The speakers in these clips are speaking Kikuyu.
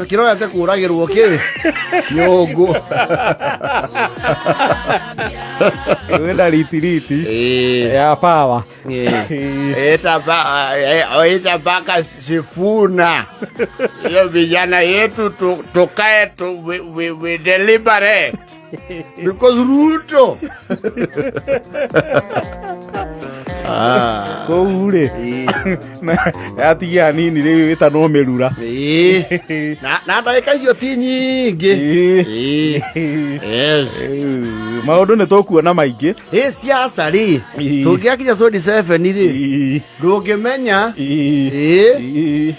Kĩrorete kũragĩrwo kĩ nyũngũ. Wĩna ritiriti ya power. Ita mpaka Sifuna hiyo vijana yetu tukae tu, we deliberate because Ruto. Ah. Kũu rĩ yatigia hanini rĩu ĩtanwo mĩrura. Ĩĩ. Na ndagĩka icio ti nyingĩ. Ĩĩ. Yes. Maũndũ nĩ tũkuona maingĩ. Ĩ siasa rĩ, tũngĩakinya 27 rĩ, ndũngĩmenya. Ĩĩ. Ĩĩ.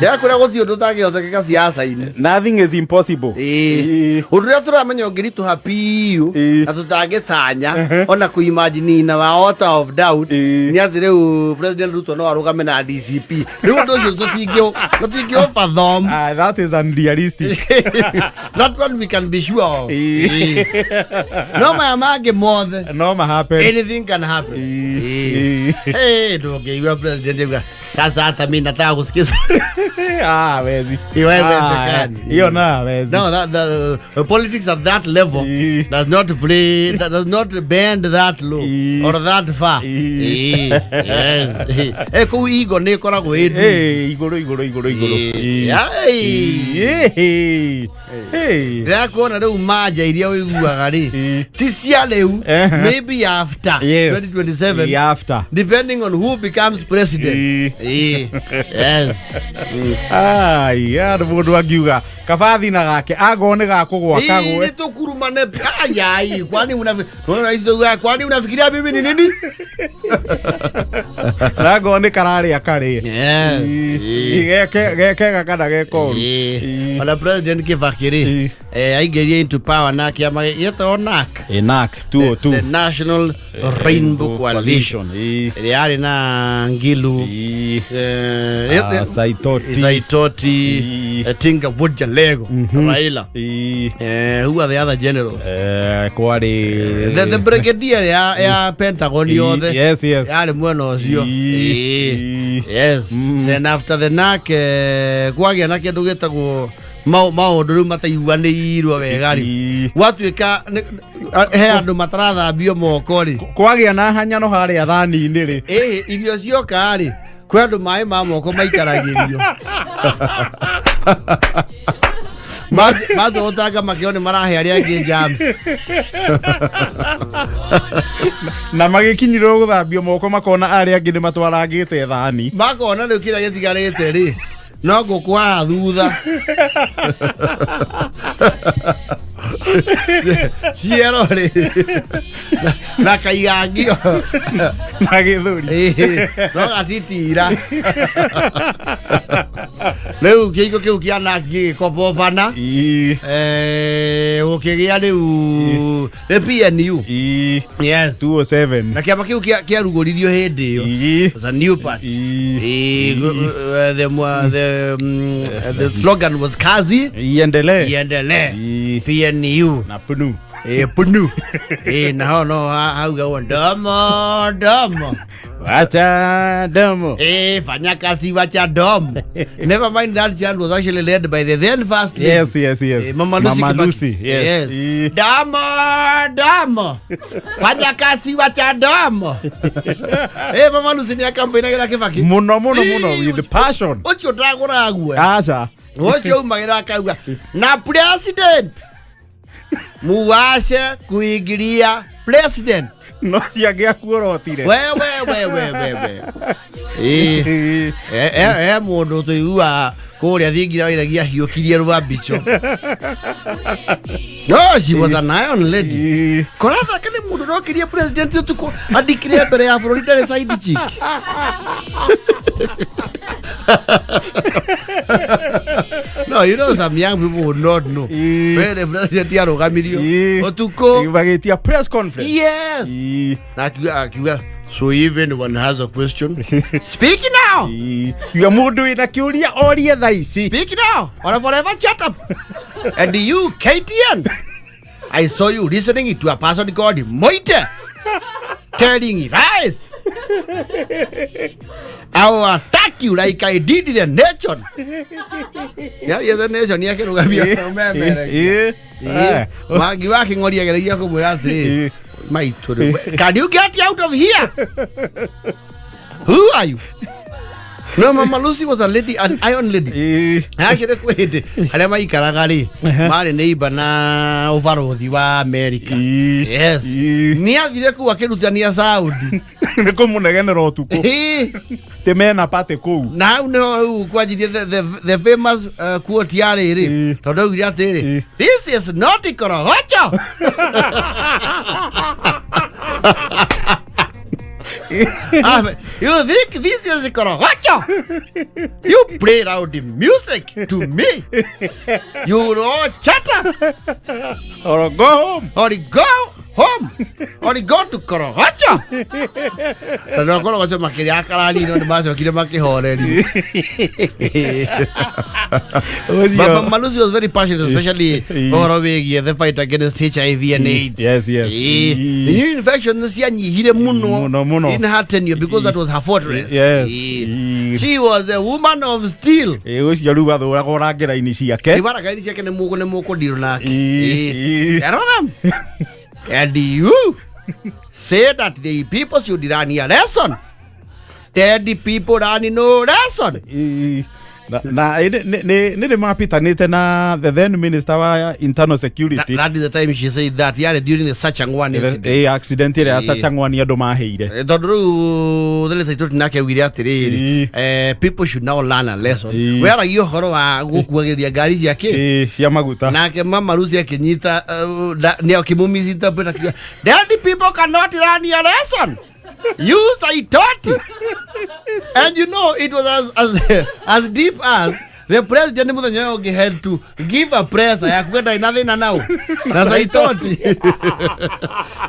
Ndĩrakwĩra gũtirĩ ũndũ ũtangĩhotekeka siasa-inĩ. Nothing is impossible. Ĩĩ. Ũndũ ũrĩa tũramenya ũngĩritũha biũ na tũtangĩtanya ona kũimagine in our water of doubt nĩ atĩ rĩu President Ruto no arũgame na DCP. Rĩu ũndũ ũcio tũtingĩ fathom. Ah, that is unrealistic. That one we can be sure of. Ĩĩ. No maya mangĩ mothe, no ma happen. Anything can happen. Ĩĩ. Hey, ndũngĩigua president auga sasa hata mimi nataka kusikiza. Ah, wezi. Hiyo haiwezekani. Ah, hiyo na wezi. No, that the politics at that level does not play, that does not bend that low or that far. Yes. Kũu igo nĩ ĩkoragwo ĩ nduru. Eh, igũrũ igũrũ igũrũ igũrũ. Ai. Ndĩrakuona rĩu manja iria ũiguaga rĩ, ti cia rĩu, maybe after 2027, After, depending on who becomes president. Yes. Ai, ya mũndũ angiuga kabathi na gake agoo nĩ gakũgwa kagwe. Nĩ tũkurumane ayai. Kwani unaona, kwani unafikiria mimi ni nini? Na ngoo nĩ kararĩa karĩ. Gekega kana gekoru. Ona President Kibaki rĩ, aingĩrie into power na kĩama gĩtagwo NARC. NARC 202. The National Rainbow Coalition, ĩrĩa yarĩ na Ngilu, Ah, Saitoti. Saitoti, Tinga Wojalego, Raila. Who are the other generals? Kwarĩ The brigadier ya Pentagon yothe Yes. yarĩ mwena ũcio. Yes. Then after the NARC, kwagĩa na kĩndũ gĩtagwo maũndũ rĩu mataiguanĩirwo wega rĩ, gwatuĩka he andũ matarathambio moko rĩ. Kwagĩa na hanyano harĩa thani-inĩ rĩ. Ĩhĩ, irio cioka rĩ, kwĩ andũ maĩ ma moko maikaragĩrio matũgũtanga makĩo nĩ marahe arĩa angĩ germs. Na magĩkinyirwo gũthambio moko makona arĩa angĩ nĩ matwarangĩte thani. Makona rĩu kĩrĩa gĩtigarĩte rĩ no ngũkũ haha thutha ciero rĩ na kaigangio na gĩthũri. Ĩĩ, no gatitira rĩu kĩiko kĩu kĩa NARC gĩgĩkobobana. Gũkĩgĩa rĩu nĩ PNU. Yes. 207. Na kĩama kĩu kĩarugũririo hĩndĩ ĩyo. It was a new party. The slogan was "Kazi iendelee." Iendelee. PNU. Na PNU. PNU. Naho no hauga ndomo ndomo. Wacha domo. Fanya kazi wacha domo. Never mind that chant was actually led by the then first lady. Yes. Mama Lucy Mama Kibaki. Lucy, yes. Domo domo. Fanya kazi wacha domo. Mama Lucy ni akambainagira Kibaki. Muno muno muno, with passion. Ũcio ndagũraga guoya. Aca. Ũcio umagĩra akauga na president muwashe kuingilia president. No ciangĩakuorotire. We we we we we we. E mũndũ tũiguaga kũrĩa thingira wairagia hiũkirie rwambico. No, she was an iron lady. Korathaka nĩ mũndũ ũrokirie president ũtukũ andikire mbere ya bũrũri ndarĩ side chick. No, you know some young people would not know. Where the president arũgamirio ũtukũ. Magĩtia press conference. Yes. Na akiuga, "So if anyone has a question, speak now." Kiuga mũndũ wĩna kĩũria orie thaa ici. "Speak now or forever shut up. And you, KTN, I saw you listening to a person called Moite telling lies. I will attack." you like I did the nation. Yeah, the nation akĩrũgamia ũmemerekia. Ĩĩ. Mwangi wa Kĩng'ori ageragia kũmwĩra atĩrĩ, Ĩĩ. maitũ rĩu, can you get out of here? Who are you? No, Mama Lucy was a lady, an iron lady. Ĩĩ. Actually kwĩ hĩndĩ arĩa maikaraga rĩ marĩ neighbor na ũbarothi wa America. Ĩĩ. Yes. Ĩĩ. Nĩ athire kũu akĩrutania Saudi. Nĩ kũmũnegenera ũtukũ. Ĩĩ. Tĩ mena party kũu. Na hau nĩho rĩu kwanjirie the famous quote ya rĩrĩ Ĩĩ. tondũ augire atĩrĩrĩ, Ĩĩ. "This is not Korogocho." Ah, you think this is Korogocho? You play loud music to me. You will all chatter Or go home. or go home or go to Korogocho. Na no Korogocho makĩrĩa akarani no nĩ macokire makĩhorerio. But Mama Lucy was very passionate, especially ũhoro wĩgiĩ the fight against HIV and AIDS. Yes. Ĩĩ. The new infection nĩ cianyihire mũno Mũno, mũno. in her tenure because that was her fortress. Yes. Ĩĩ. Ĩĩ. She was a woman of steel. Ĩĩ, ũcio rĩu athũraga ũrangĩra-inĩ ciake. Ibara ini ciake nĩ mũgũ nĩ mũkũndirũ nake. Ĩĩ. Ĩĩ. Ĩĩ. Tell them. And you say that the people should learn a lesson. Tell the people learn no lesson. Ĩĩ. Na nĩ nĩ mapitanĩte na the then minister wa internal security. That is the time she said that. Yeah, during the Sachangwan incident. Ĩĩ, accident ĩrĩa ya Ĩĩ. Sachang'wani andũ maheire. Tondũ rĩu Theresa Saitoti nake augire atĩrĩrĩ, Ĩĩ. people should now learn a lesson. Ĩĩ. We aragia ũhoro wa gũkuagĩrĩria ngari ciake. Ĩĩ, cia maguta. Nake Mama Lucy akĩnyita nĩ akĩmũmicita akiuga, "Dead people cannot learn a lesson. You Saitoti." And you know it was as deep as the president mũthenya ũyũ ũngĩ had to give a press ya kuga ndarĩ na thĩna nao na Saitoti.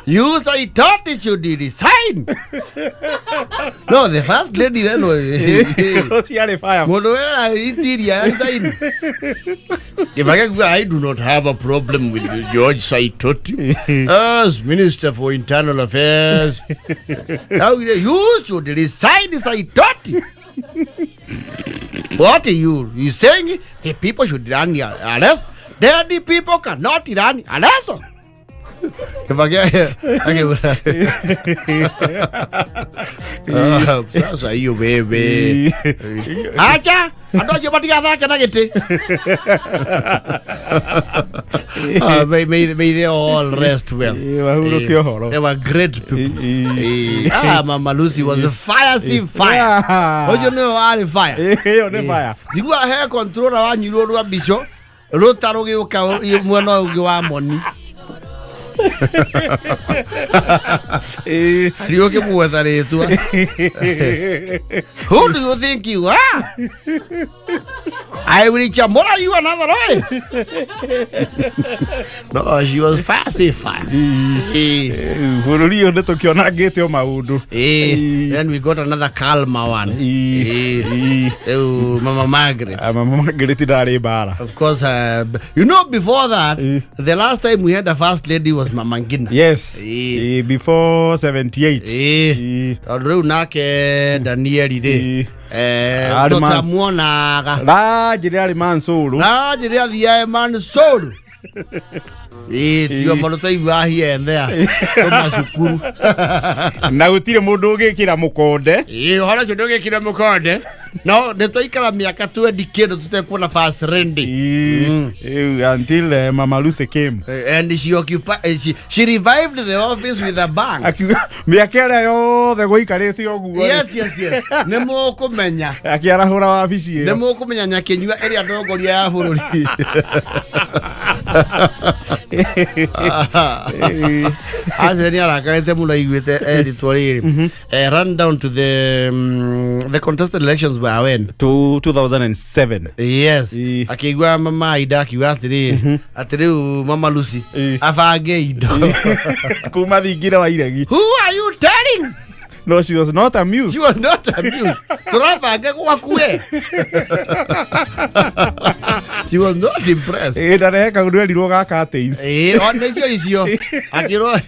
You Saitoti should resign. No, the first lady then was Ũcio arĩ fire. mũndũ wera itiria resign. Kibaki kuga, "I do not have a problem with George Saitoti as Minister for Internal Affairs." Augire, "You should resign, Saitoti." What are you saying? The people should run arrest. Then the people cannot run arrest. Kibaki akĩmwĩra, "Ah, sasa hiyo wewe acha andũ acio matigathake na gĩtĩ." Ah, may they all rest well. Ĩĩ, mahurũke ũhoro. They were great people. Ĩĩ. Ah, Mama Lucy was a fire, see fire. Ũcio nĩwe warĩ fire. Ĩyo nĩ fire. Njiguaga he controller wanyuirwo rwa mbico rũta rũgĩũka mwena ũyũ ũngĩ wa moni. Ĩĩ. Riũ kĩmwetha rĩtwa. Who do you think you are? I will chamora you another way. No, she was fire, see fire. Ĩĩ, bũrũri ũyũ nĩ tũkĩonangĩte o maũndũ. Then we got another calmer one. Ĩĩ. Ĩĩ. Ew, Mama Margaret. Ah, Mama Margaret ndarĩ mbara. Of course, you know, before that, Eh. the last time we had a first lady was Mama Ngina. Yes. Ĩĩ. Ĩĩ, before 78. Eh. Ĩĩ. Tondũ rĩu nake Danieli rĩ Ĩĩ. Arĩ mas- tũtamuonaga Ranjĩrĩ arĩ Mansuru. ranjĩrĩ athiae Mansuru. Ĩĩ, tiga mũndũ twaiguaga here and there tũmacukuru. Na gũtirĩ mũndũ ũgĩkĩra mũkonde. Ĩĩ, ũhoro ũcio ndũgĩkire mũkonde no nĩ twaikara mĩaka twendi kĩndũ tũtekuona first lady. Ĩĩ. Ĩĩ, until Mama Lucy came. And she occupied, she revived the office with a bang. Akiuga mĩaka ĩrĩa yothe gũikarĩte ũguo. Yes. Nĩ mũkũmenya. Akĩarahũra wabici Nĩ ĩyo. mũkũmenya nyakĩnyua ĩrĩa ndongoria ya bũrũri. Acio nĩ arakarĩte mũno aiguĩte eritwo rĩrĩ. Run down to the contested elections were when? To 2007. Yes. Ĩĩ. Akĩigua mama Aida akiuga atĩrĩrĩ atĩ rĩu Mama Lucy Ĩĩ. abange indo. Kuma thingira wa iregi. Who are you telling? No, she was not amused. She was not amused. Tũrabanga gwaku we. She was not impressed. Ĩ, ndarehe kaũndũ erirwo ga curtains. Ĩĩ, o nĩcio icio akĩrwo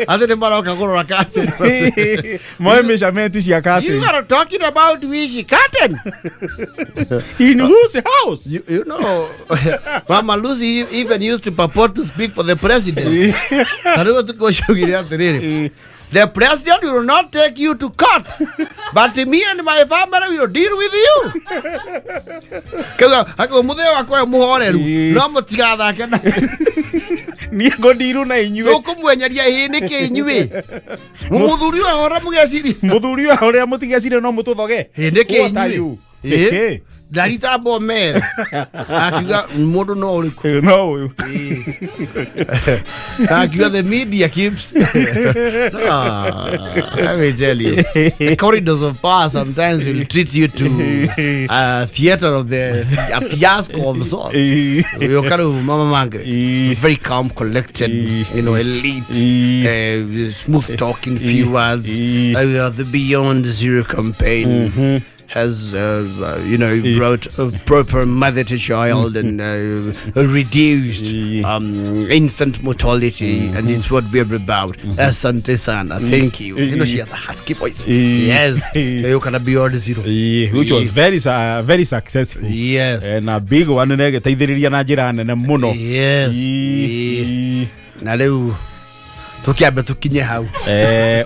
atĩ nĩ maroka kũrora curtain. Moe measurement cia You curtains. are talking about which curtain? In whose house? You know, Mama Lucy even used to purport to speak for the president. Ta rĩu ũtukũ ũcio augire atĩrĩrĩ, the president will not take you to court, but me and my family will deal with you. Kau akauga mũthee wakwa ũyũ mũhoreru Ĩĩ. no mũtigathake na Niĩ ngũndiru na inyuĩ. tũkũmwenyeria ĩ nĩkĩ inyuĩ mũthuri ũyũ ahora mũgeciria Mũthuri ũyũ ũrĩa mũtigecire no mũtũthoge. Ĩ, nĩkĩ What are inyuĩ? you? Ĩ. Nĩkĩ? Ndarita mbomere akiuga mũndũ no ũrĩkũ. No ũyũ. Na akiuga the media keeps, ah, let me tell you, the corridors of power sometimes will treat you to a theater of the a fiasco of sorts. Ĩ. Ũyũ rĩu Mama Margaret, Ĩ. very calm, collected, elite, Ĩ. Smooth talking, few words. Ĩ. The Beyond Zero campaign has brought a proper mother to child and reduced Ĩ. Infant mortality, and it's what we're about. Asante sana, thank you. She has a husky voice. Ĩ. Yes. Ĩ. So you can Beyond Zero. Ĩ, which was Ĩ. very successful. Yes. Na big one nä ĩgĩteithĩrĩria na njĩra nene mũno. Yes. Ĩ, Ĩ. ĩ. Na rĩu tũkĩambe tũkinye hau.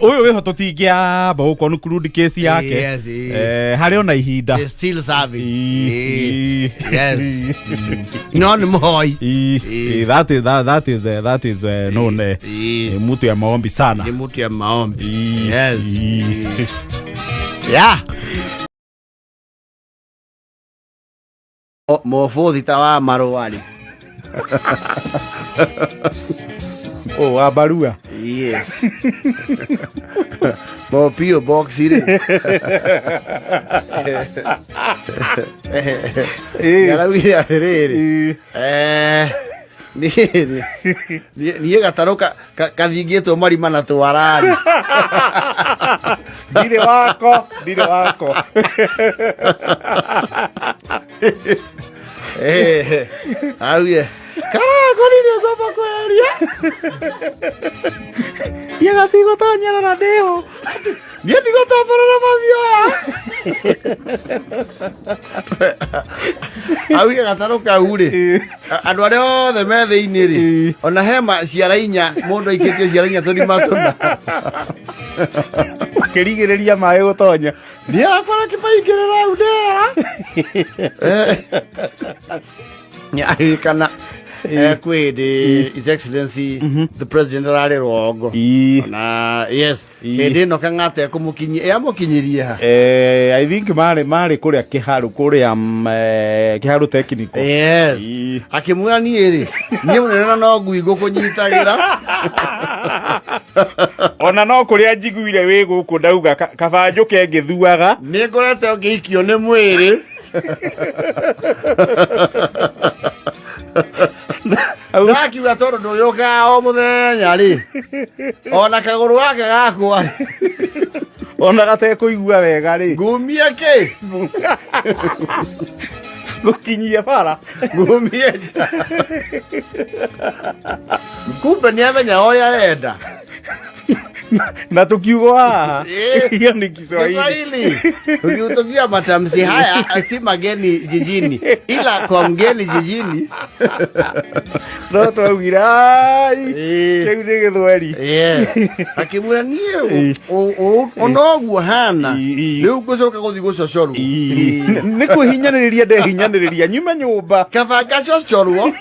Ũyũ wĩho tũtingĩamba gũ conclude case yake. Yes, ĩ. Harĩ ona ihinda. They're still serving. Ĩ, Ĩ. ĩ. Yes. No nĩ mũhoi. Ĩ, Ĩ. ĩ, that is known Ĩ. mtu ya maombi sana. Nĩ mũtu ya maombi. Ĩ, Yes. ĩ. Yeah. Mũbũthi ta wa marũa rĩ. Oh, wa barua. Yes. Mo P.O. Box rĩ. Nĩaraugire atĩrĩrĩ. Ĩ. Niĩ gatarũ kathingĩtwo marima na twararĩ. Ndirĩ wako, ndirĩ wako. Augire karangorire ngomba kweheria. Niĩ gatigũtonyerera ndĩho. Niĩ ndigũtomborera mathioya. Augire gatarũ kau rĩ, andũ arĩa othe me thĩinĩ rĩ, ona hema ciara inya mũndũ aikĩtie ciara inya tũrima tũna. Makĩrigĩrĩria maĩ gũtonya. Niĩ akora kĩbaingĩrĩra hau ndera. Nĩaririkana kwĩ hĩndĩ His Excellency the President ararĩ rwongo. Ĩ. Na yes, Ĩ. hĩndĩ ĩno kang'ata ekũmũkinyia yamũkinyirie ha. I think marĩ kũrĩa kĩharu kũrĩa kĩharu technical. Yes. Ĩ. Akĩmwĩra niĩ rĩ, niĩ mũnene na no ngui ngũkũnyitagĩra. Ona no kũrĩa njiguire wĩ gũkũ ndauga kaba njũke ngĩthuaga. Nĩ ngorete ngĩikio nĩ mwĩrĩ. Ndakiuga tondũ ndũyũkaga o mũthenya rĩ, ona kagũrũ gaka gakwa rĩ, ona gatekũigua wega rĩ, ngumie kĩ gũkinyie bara. Ngumie nja. Kumbe nĩ amenya ũrĩa arenda. Na tukiugo haha Ĩ. hiyo ni Kiswahili. Kiswahili ukiutumia matamshi haya si mageni jijini, ila kwa mgeni jijini. No twaugire ai Ĩ. kĩu nĩ gĩthweri. Yes. Akĩmwĩra niĩ onoguo hana Ĩ. rĩu ngũcoka gũthiĩ gũcocorwo. Nĩ kwĩhinyanĩrĩria ndehinyanĩrĩria nyume nyũmba. Kaba ngacocorwo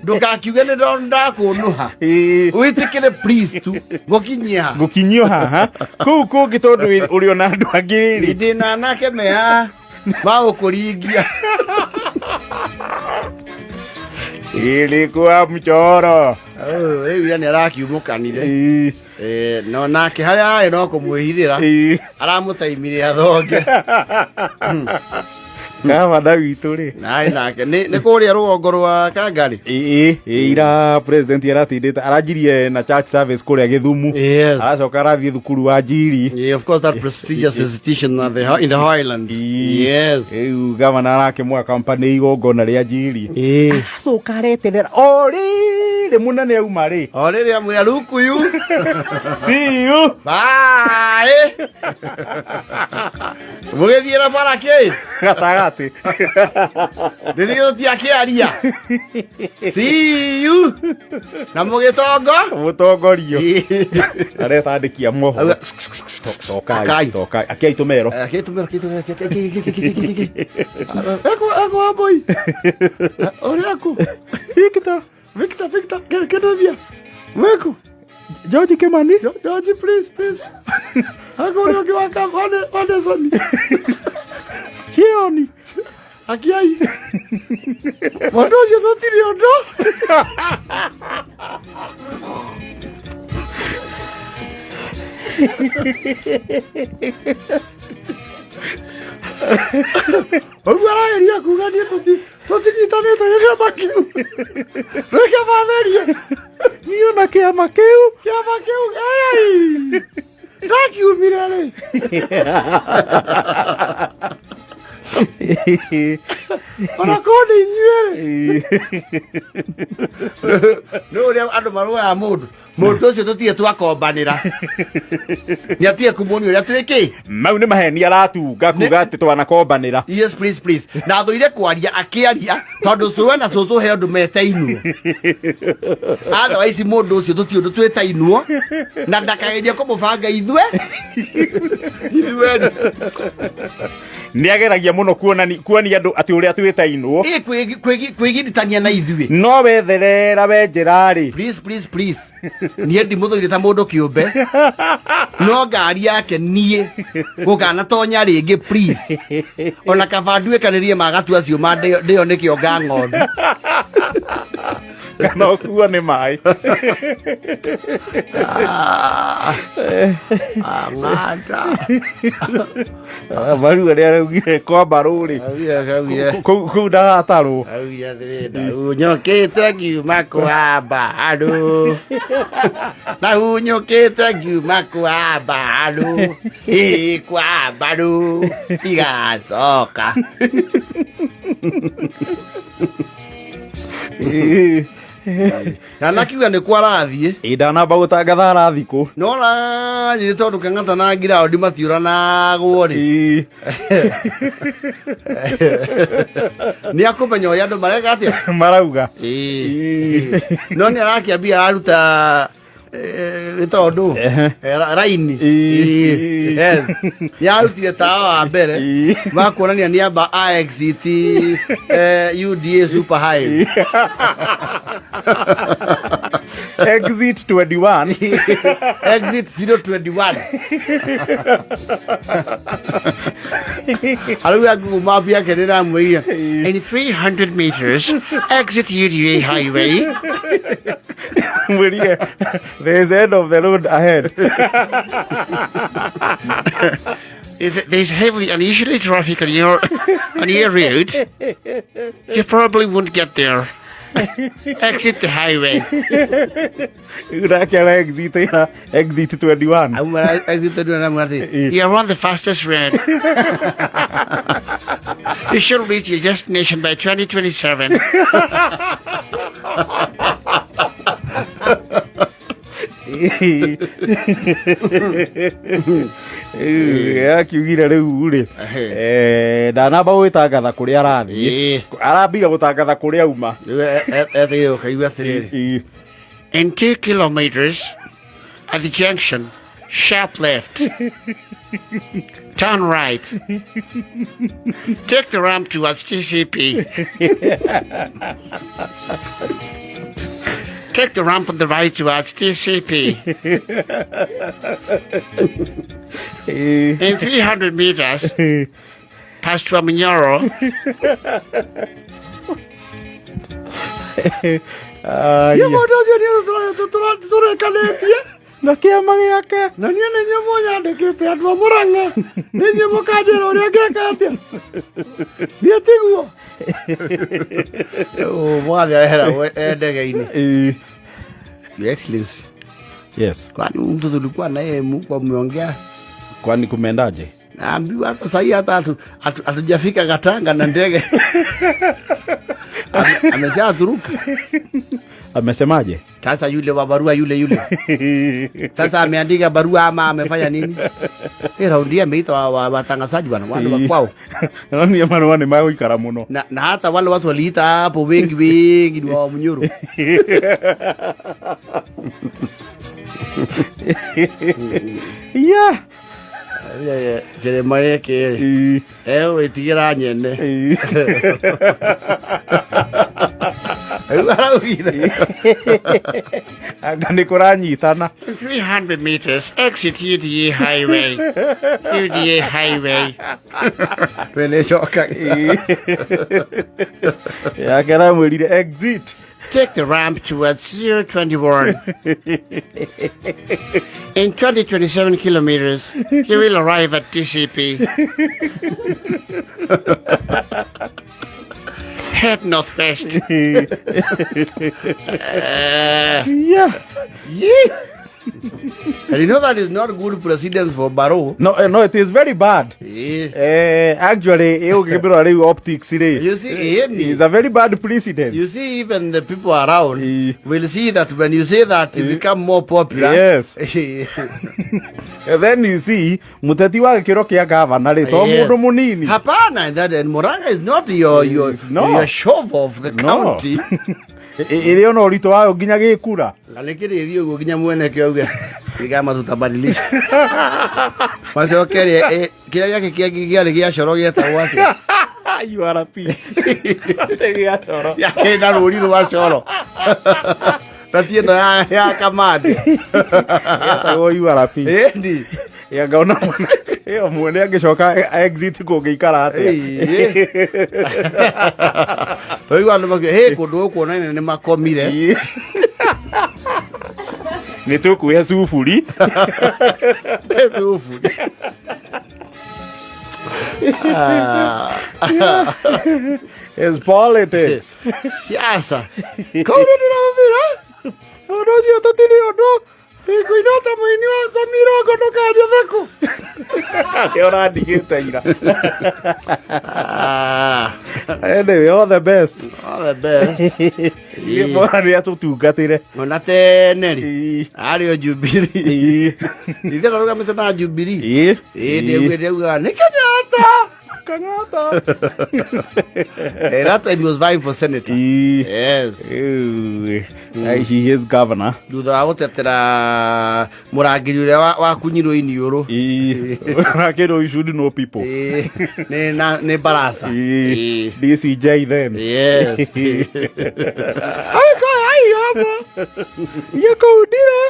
ndũgakiuge nĩ ndakũnũha. Ĩ. Wĩtĩkĩre please tu ngũkinyie ha. Ngũkinyio haha kũu kũngĩ tondũ ũrĩ ona andũ angĩ rĩ. Ndĩ na anake me haha magũkũringia. Ilikuwa mchoro. Oh, rĩu ira nĩ arakiumũkanire. Ĩ. No nake harĩa arĩ no kũmwĩhithĩra. Ĩ. Aramũtaimire athonge. Gavana witũ rĩ. Naĩ nake nĩ kũrĩa rũgongo rwa Kangari. Ĩĩ ĩĩ, ira president aratindĩte aranjirie na church service kũrĩa Gĩthumu. Yes. Aracoka arathiĩ thukuru wa Njiri. Yeah, of course, that prestigious institution in the Highlands. Yes. Rĩu gavana arakĩmwa kampani igongona rĩa Njiri. Acoka areterera o rĩrĩ mũnene auma rĩ. O rĩrĩa mwĩra Rukuyu. See you. Bye. Mũgĩthiĩra bara kĩ? Gatagatĩ. Nĩthiĩ tũtiakĩaria. See you. Na mũgĩtongo. Mũtongorio. Aretandĩkia mohoro. Auga, Tokai, Tokai. tokai. Akiai tũmero. Akĩtũmĩra kĩtũ Eko eko amboi. Ũrĩa kũ? Victor. Victor, Victor, Kenothia. Mweku. George Kimani. George, please, please. Ako ũrĩa ũngĩ wa Anderson. Chioni. Akiai. Mũndũ ũcio tũtirĩ ũndũ. Ũguo arageria kuga niĩ tũtinyitanĩte gĩkĩama kĩu. Reke matherie. Niĩ ona kĩama kĩu. Kĩama kĩu, ai. Ndakiumire rĩ. Ona korwo nĩ inyuĩ rĩ. Nĩ ũrĩa andũ marũaga mũndũ. Mũndũ ũcio tũtirĩ twakombanĩra. Nĩ atige kumuonia ũrĩa twĩkĩ. Mau nĩ maheni aratunga kuga atĩ twanakombanĩra. Yes, please, please. Na thũire kwaria akĩaria tondũ cũwe na cũcũ he ũndũ metainwo. Otherwise mũndũ ũcio tũtirĩ ũndũ twĩtainwo na ndakagerie kũmũbanga ithuĩ. Ithuĩ. Nĩ ageragia mũno kuonia andũ atĩ ũrĩa twĩtainwo. Ĩ kwĩgiritania na ithuĩ. No wetherera wenjera rĩ. Please, please, please. Niĩ ndimũthũire ta mũndũ kĩũmbe. No ngari yake niĩ gũkanatonya rĩngĩ, please. Ona kaba nduĩkanĩrie magatu acio ma ndĩo nĩkĩo nga ng'ondu. Kana ũkuo nĩ maĩ. Ng'ata. Maru arĩa araugire kwa mbarũ rĩ. Augire, Kũu ndagatarwo. Augire atĩrĩ, ndahunyũkĩte ngiuma kwa mbarũ. Ndahunyũkĩte ngiuma kwa mbarũ. Ĩ kwa mbarũ igacoka. Na nakiuga nĩ kwa arathiĩ. Ĩ ndanamba gũtangatha arathiĩ kũ. No ranyĩ tondũ Kang'ata na Ngiraũndi matiũranagwo rĩ. Nĩ akũmenya ũrĩa andũ mareka atĩa? Marauga. No nĩ arakĩambia aruta tondũ raini. Yes. Nĩ arutire tawa wa mbere wa kuonania nĩ amba a exit UDA super high. Exit 21. Exit 021. Arauga Google Map yake nĩ ĩramwĩra in 300 meters exit UDA highway. Mwĩrire there is end of the road ahead. There's heavily unusually traffic on your route. You probably won't get there. Exit the highway. Ũrakĩara exit ya exit 21. Aumara exit 21 amwĩra You're on the fastest road. You should reach your destination by 2027. Akiugire rĩu rĩ, ndanamba gwĩtangatha kũrĩa arathiĩ. Arambire gũtangatha kũrĩa auma. Rĩu eteire ũkaigua atĩrĩrĩ. In 2 kilometers at the junction, sharp left. Turn right. Take the ramp towards TCP. Take the ramp on the right towards TCP. In 300 meters, past Wamunyoro. Ye mũndũ ũcio nĩ tũrekanĩtie. Na kĩama gĩake. Na niĩ nĩ nyũmũ nyandĩkĩte andũ a Mũrang'a, nĩ inyuĩ mũkanjĩra ũrĩa ngeka atĩa? Niĩ tiguo. Mwathi areheragwo e ndege-inĩ. Your Excellency, kwani huyu mtu tulikuwa naye mko mmeongea? Kwani kumeendaje? Naambiwa hata sahii hata hatujafika Gatanga na ndege ameshaturuka. Amesemaje? Sasa yule wa barua yule yule sasa ameandika barua ama amefanya nini? Raundi hii ameita watangazaji bwana wale wa kwao. Nani marũa nĩ magũikara mũno. Na hata wale watu waliita hapo wengi wengi ni wa Munyoro. Kĩrĩma gĩkĩ rĩ, egwĩtigĩra nyene. Rĩu araugire. Anga nĩ kũranyitana. 300 meters exit UDA highway. UDA highway. We nĩ cokaga. Yake aramwĩrire exit. Take the ramp towards 021. In 2027 kilometers, you will arrive at DCP. Head northwest. Yeah. And you know that is not good precedence for Barrow. No, no, it is very bad. Actually, ũngĩkĩmĩrora rĩu optics rĩ, You see, is a very bad precedent. You see, even the people around will see that when you say that, you become more popular. Yes. And then you see, mũteti wa gĩkĩro kĩa gavana rĩ, to mũndũ mũnini. Hapana, that and Murang'a is not It's not. your shove of the No. county. Ĩrĩ ona ũritũ wayo nginya gĩkura. Na nĩkĩrĩ thiĩ ũguo nginya mwene kĩauge kama tutabadilisha. Macokerie kĩrĩa gĩake kĩangĩ kĩarĩ gĩa coro gĩetagwo atĩa? URP. Gĩa coro. Yakĩrĩ na rũri rwa coro. Na ti ĩno ya kamande. Gĩetagwo URP. Ĩndi. Ya ngaona mwene ĩyo mwene angĩcoka exit kũngĩikara atĩa. Twaigua andũ makiuga, "Hey, kũndũ gũkũ ona nĩ makomire." Nĩ tũkuoya cuburi. Cuburi. It's politics. Siasa. Kau nĩ ndĩramwĩra, Ũndũ ũcio tũtirĩ ũndũ. Ngũina ta mũini wa Samirongo ndũkanjũthe kũ. Nĩ ũrandigĩte ira. Anyway, all the best. All the best. Bora nĩ atũtungatĩre. Ona tene rĩ, arĩ o Jubilee. Ithe arũgamĩte na Jubilee. Ĩĩ, ndĩaugaga nĩ Kenyatta. Kang'ata. That time he was vying for senator. Yes. He is governor. Thutha wa gũtetera mũrangĩri ũrĩa wakunyirwo iniũrũ. Rakĩrwo you should know people. Ĩĩ, nĩ barasa. Ĩĩ. DCJ then. Yes. Ai ai asa. Yekũndire.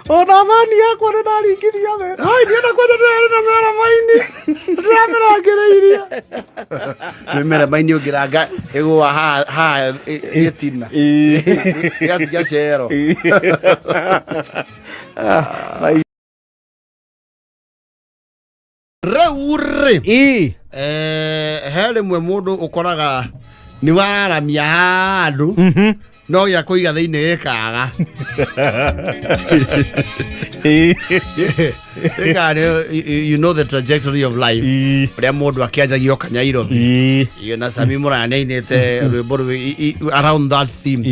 Ona thani yakwa nĩ ndaringithia thĩ. Ai, ndienda kwanja ndĩrarĩ na mera maini. Ndĩramĩrangĩrĩirie. Mĩmera maini ũngĩranga ĩgũa haha haha gĩtina. Ĩgatiga cero. Rĩu rĩ, he rĩmwe mũndũ ũkoraga nĩ wararamia handũ no gĩa kũiga thĩinĩ gĩkaga. Gĩkaga you know the trajectory of life. Ũrĩa mũndũ akĩanjagia o Kanyairobi. Iyo na Sami Muraya nĩainĩte rwĩmbo around that theme.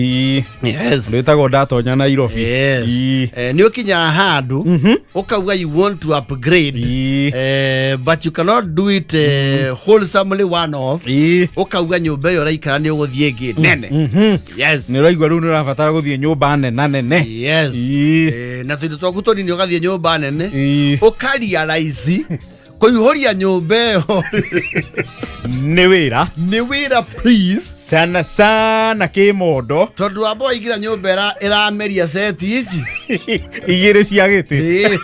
Yes. Rwĩtagwo ndatonya Nairobi. Yes. Nĩ ũkinyaga handũ ũkauga you want to upgrade, but you cannot do it wholesomely one off. Ũkauga nyũmba ĩyo ũraikara nĩ ũgũthiĩ ĩngĩ nene. Yes. Nĩ ũraigua rĩu nĩ ũrabatara gũthiĩ nyũmba nena nene. Yes. Na tũindo twaku tũnini ũgathiĩ nyũmba nene. Ũkarealize kũihũria nyũmba ĩyo Nĩ wĩra. Nĩ wĩra, please. Sana sana kĩmondo. Tondũ wamba waingĩra nyũmba ĩrameria seti ici igĩrĩ cia gĩtĩ. Ĩĩ.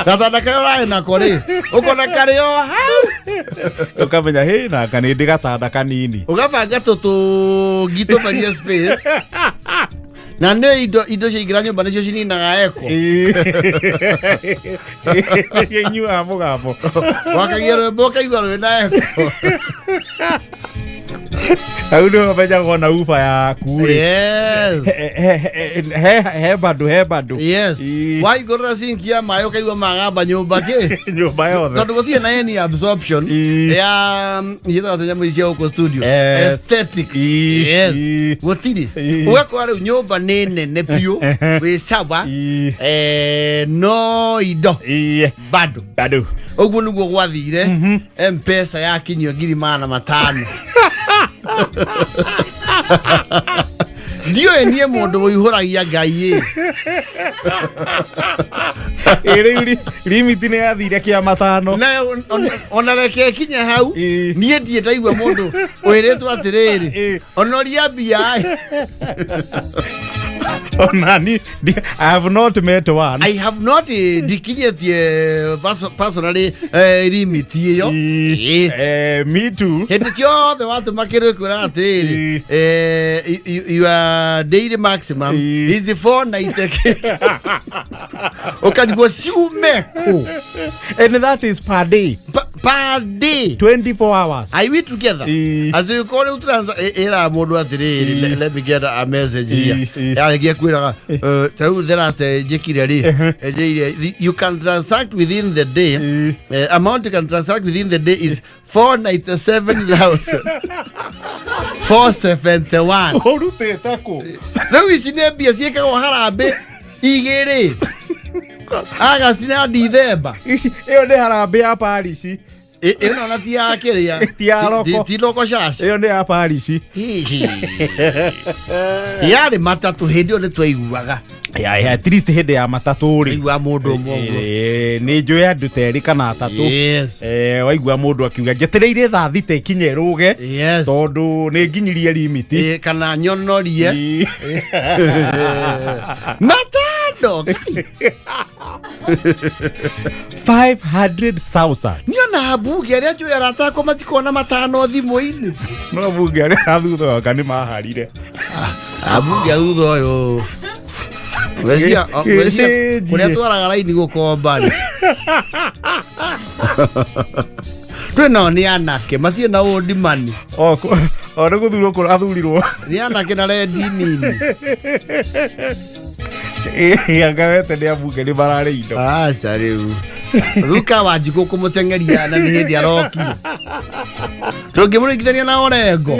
Gatanda karĩa ũrarĩ nako rĩ, ũkona karĩ o hau. Ũkamenya hĩ nanga nĩ ndĩ gatanda kanini. Ũgabanga tũtũngi tũmerie space. Na nĩ indo ciaingĩra nyũmba nĩcio cininaga eko. Nĩcio inyuaga mũgambo. Wakagia rwĩmbo ũkaigua rwĩna eko. Hau nĩho ũmenyagwo na uba yaku rĩ. Yes. He bado he bado. Yes. Ii. Waigũrĩra sinki ya maĩ ũkaigua magamba nyũmba kĩ. Nyũmba yothe. Tondũ gũtirĩ na any absorption Ii. ya ciĩtagwo atĩa nyamũ ici cia gũkũ studio? Yes. Aesthetics. Ii. Yes. Ii. Gũtirĩ. Ii. Ũgakora rĩu nyũmba nĩ nene biũ wĩ sawa. Ii. No indo Ii. bado. Bado. Ũguo nĩguo gwathire. Mpesa yakinyio 500,000. Ndiũĩ niĩ mũndũ ũihũragia Ngai ĩ. Ĩ rĩu limit nĩ yathire kĩa matano. Na ona reke ĩkinye hau. Ĩ. Niĩ ndirĩ ndaigua mũndũ wĩrĩtwo atĩrĩrĩ, Ĩ. onoria mbia ĩ. Ona ni I have not met one. I have not ndikinyĩtie personally limit ĩyo. Ĩ. Ĩ. Me too. Hĩndĩ ciothe watũma kĩndũ ĩkwĩra atĩrĩrĩ, Ĩ. your daily maximum Ĩ. is 490. Ũkarigwo ciume kũ? And that is per day. Per day. 24 hours. Are we together? Ĩ. As you call it, ĩra mũndũ atĩrĩrĩ, let me get a message here. Ĩ. Yarĩkia kwĩraga, ta rĩu the last njĩkire rĩ, njĩire, you can transact within the day, Ĩ. Amount you can transact within the day is 497,000. 471. Ũrutĩte kũ? Rĩu ici nĩ mbia ciĩkagwo harambĩ igĩrĩ. Agasti na Dithemba. Ici ĩyo nĩ harambĩ ya parishi. Ĩno na ti ya kĩrĩa. Ti ya roko. Ti loko shash. Ĩyo nĩ ya parishi. Hihi. Yarĩ matatũ hĩndĩ ĩyo nĩ twaiguaga. Ya, at least hĩndĩ ya matatũ rĩ. Waigua mũndũ ũmwe ũguo. Nĩ njũĩ andũ ta erĩ kana atatũ. Yes. Waigua mũndũ akiuga njetereire thaa thita ikinye ĩrũge. Yes. Tondũ nĩ nginyirie limit. Kana nyonorie. Ĩ. Matano. Ngai. 500,000. Niona mbunge arĩa njũĩ arata akwa matikona matano thimũ-inĩ. No mbunge arĩa a thutha waka nĩ maharire. Ambunge a thutha ũyũ. Ngwĩciria ngwĩciria Gĩcenjie. kũrĩa twaraga raini gũkomba rĩ. Twĩ nao nĩ anake matirĩ na ũndimani. O nĩ gũthurwo kũrathurirwo. Nĩ anake na rendi nini. Anga wete nĩ ambunge nĩ mararĩ indo. Aca rĩu. Ruka Wanjikũ kũmũteng'eria na nĩ hĩndĩ arokire. Ndũngĩmũringithania na Orengo.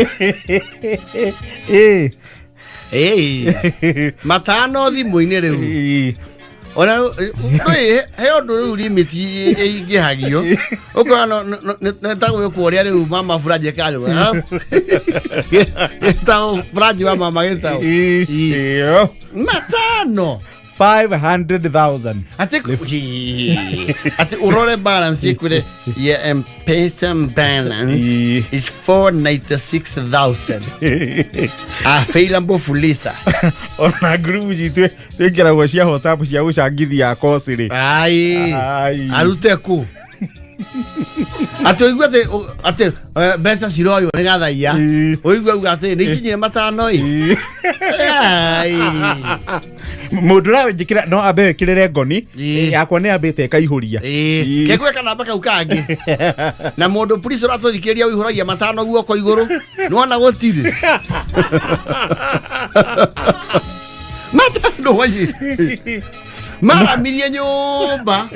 Ĩ. Ĩĩ. Matano thimũ-inĩ rĩu. Ĩ. Ona ndũĩ he ũndũ rĩu limit ĩingĩhagio. Ũkona nĩ ta gwĩkwo ũrĩa rĩu mama Furaji ekaga. Gĩtagwo Furaji wa mama gĩtagwo. Ĩ. Ĩ. Ĩ. Matano. 500,000. Atĩ ũrore balance ĩkwĩre your M-Pesa balance Ĩ. is 496,000 available Fuliza. Ona ngurubu citũ twĩkĩragwo cia WhatsApp cia gũcangithia koci rĩ. Ai. Ai. Arute kũ? Atĩ ũigue atĩ mbeca ciroywo nĩ gathaia. Ĩ. Ũigue auga atĩ nĩ ikinyire matano ĩ. Ĩ. Ai. Mũndũ ũranjĩkĩra no ambe wĩkĩrĩre ngoni. Ĩ. Yakwa nĩ ambĩte ĩkaihũria. Ĩ. Ĩ. Kegwe kanamba kau kangĩ. Na mũndũ police ũratũthikĩrĩria ũihũragia matano guoko igũrũ. Nĩwona gũtirĩ. Matano wai. Maramirie nyũmba.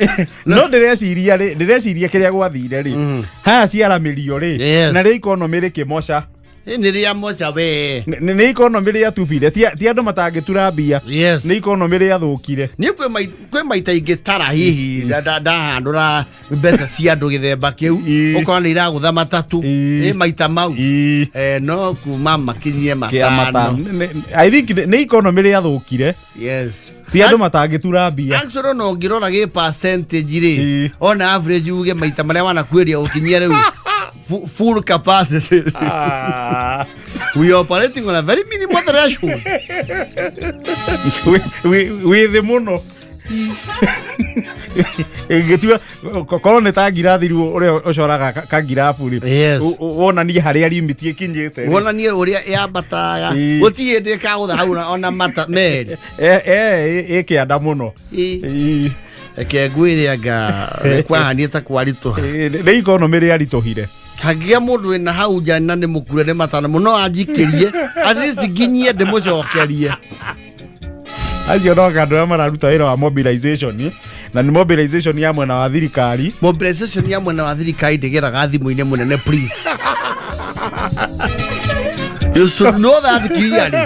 No ndĩreciria rĩ, ndĩreciria kĩrĩa gwathire rĩ, haya ciaramĩrio rĩ, Yes. na rĩ ikonomĩ rĩkĩmoca. Ĩ, nĩ rĩa moca we. Nĩ ikonomĩ rĩatubire, ti andũ matangĩtura mbia. Yes. Nĩ ikonomĩ rĩathũkire. Niĩ kwĩ maita ingĩ tara hihi ndahandũra mbeca cia andũ gĩthemba kĩu. Ĩ. Ũkona nĩ iragũtha matatũ. Ĩ. Ĩ maita mau. Ĩ. No kuma makinyie Kĩa matano. matano. I think nĩ ikonomĩ rĩathũkire. Yes. Ti andũ matangĩtura mbia. Actually no ũngĩrora gĩ percentage rĩ, Ĩ. ona average uge maita marĩa wanakuĩria gũkinyia rĩu full capacity. Ah. We are operating on a very minimal threshold. Wĩ thĩ mũno. Ĩngĩtua korwo nĩ ta ngirathi rĩu ũrĩa ũcoraga kangirabu rĩ, Yes. wonanie harĩa limit ĩkinyĩte rĩ. Wonanie ũrĩa yambataga. Ĩĩ. Gũtirĩ hĩndĩ ĩkagũtha hau ona mata merĩ. Ĩ kĩanda mũno. Ĩĩ. Ĩĩ. Reke ngwĩre, anga nĩ kwahanie ta kwaritũha. Ĩĩ, nĩ ikonomĩ rĩaritũhire. Hangĩgĩa mũndũ wĩna hau nja na nĩ mũkure nĩ matano mũno, anjikĩrie at least nginyie ndĩmũcokerie. Acio no andũ arĩa mararuta wĩra wa mobilization, na nĩ mobilization ya mwena wa thirikari. Mobilization ya mwena wa thirikari ndĩgeraga thimũ-inĩ mũnene, please. You should know that clearly.